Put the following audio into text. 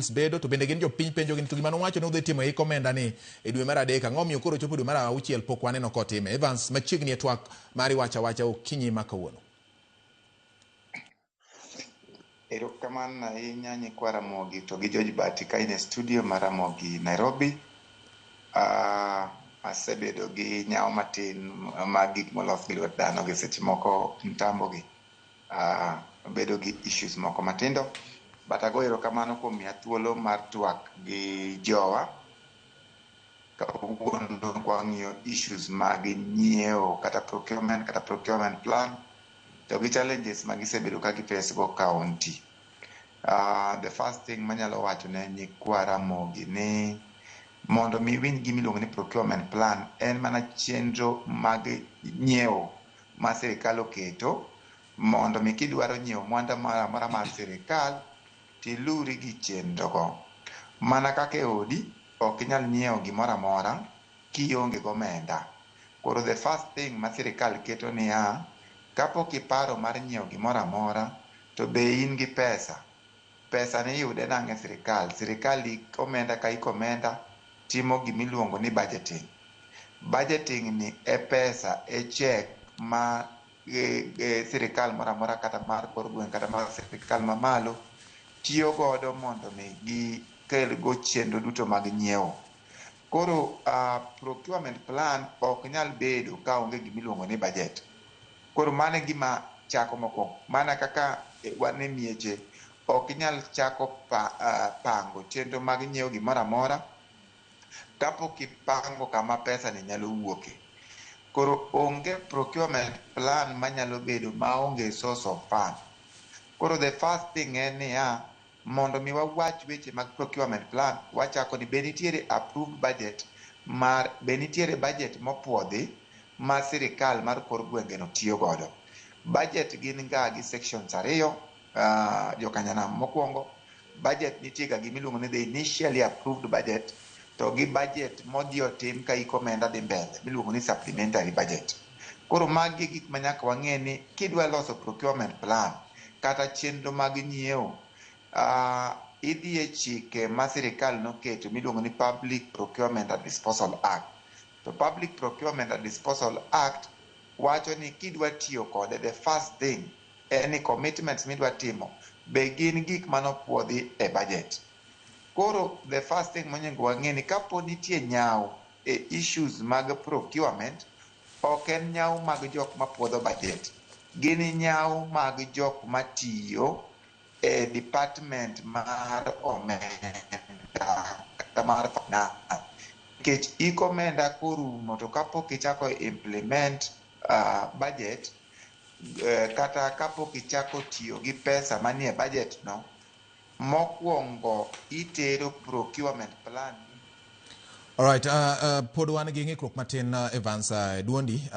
Bedo to bende gin jopiny penjo gin to gima nowacho ni odhi timo e omenda ni e dwe mar adek, ang'o miyo koro chopo dwe mar auchiel pok waneno kotime? Evans, machiegni e twak mari wacho awacha okinyi ma kawuono. Erokamano ahinya, nyikwa Ramogi to gi George Bati ka in e studio mar Ramogi Nairobi. Asebedo gi nyawo matin mag gik molos gi lwet dhano gi seche moko mtambo gi bedo gi issues moko matindo, but ago erokamano kuom miya thuolo mar twak gi jowa kawuono. Kwang'iyo issues mag nyiewo kata procurement kata procurement plan to gi challenges ma gisebedo ka giface go county. The first thing manyalo wacho ne nyikwa Ramogi ni mondo mi iwinj gima iluongo ni procurement plan, en mana chenro mag nyiewo ma sirikal oketo mondo mi kidwaro nyiewo mwandu moro amora mar sirikal tiluri gi chenro go. Mana kaka e odi, ok inyal nyiewo gimoro amora kionge gomenda. Koro the first thing ma sirikal keto niya, kapok iparo mar nyiewo gimoro amora, to be in gi pesa? Pesa ni iyude nang'e? Sirikal. Sirikal omenda ka iko omenda timo gimiluongo ni budgeting. Budgeting ni e pesa e check ma sirikal moro amora kata mar kor gweng' kata mar sirikal mamalo tiyo godo mondo mi gikel go chenro duto mag nyiewo. Koro procurement plan ok nyal bedo ka onge gimiluongo ni budget. Koro mano e gima chako mokwongo. Mana kaka wan e mieche, ok inyal chako pango chenro mag nyiewo gimoro amora kapok ipango kama pesa ni nyalo wuoke. Koro onge procurement plan manyalo bedo maonge source of fund. Koro the first thing en niya, mondo mi wawach weche mag procurement plan, wachako ni be nitiere approved budget mar, be nitiere budget mopuodhi ma sirikal mar kor gwenge no tiyo godo. Budget gin ga gi sections ariyo, jokanyanam. Mokwongo, budget nitie ga gimiluongo ni the initially approved budget to gi budget modhi otim ka iko omenda dhi mbele miluongo ni supplementary budget. Koro magi e gik ma nyaka wang'e ni kidwa loso procurement plan kata chenro mag nyiewo, idhi e chike ma sirikal noketo miluongo ni Public Procurement and Disposal Act. To Public Procurement and Disposal Act wacho ni kidwa tiyo kode, the first thing en ni commitments midwa timo be gin gik manopuodhi e budget. Koro the first thing monego wang'e ni kapo nitie nyawo e issues mag procurement, ok en nyawo mag jok mapuodho budget, gin nyawo mag jok matiyo e department mar omenda kata mar finance. Nikech iko omenda korumo to kapok ichako implement budget, kata kapok ichako tiyo gi pesa manie budget no, mokwongo itero procurement plan. Alright, pod wan gi ng'ikruok matin, Evans, duondi.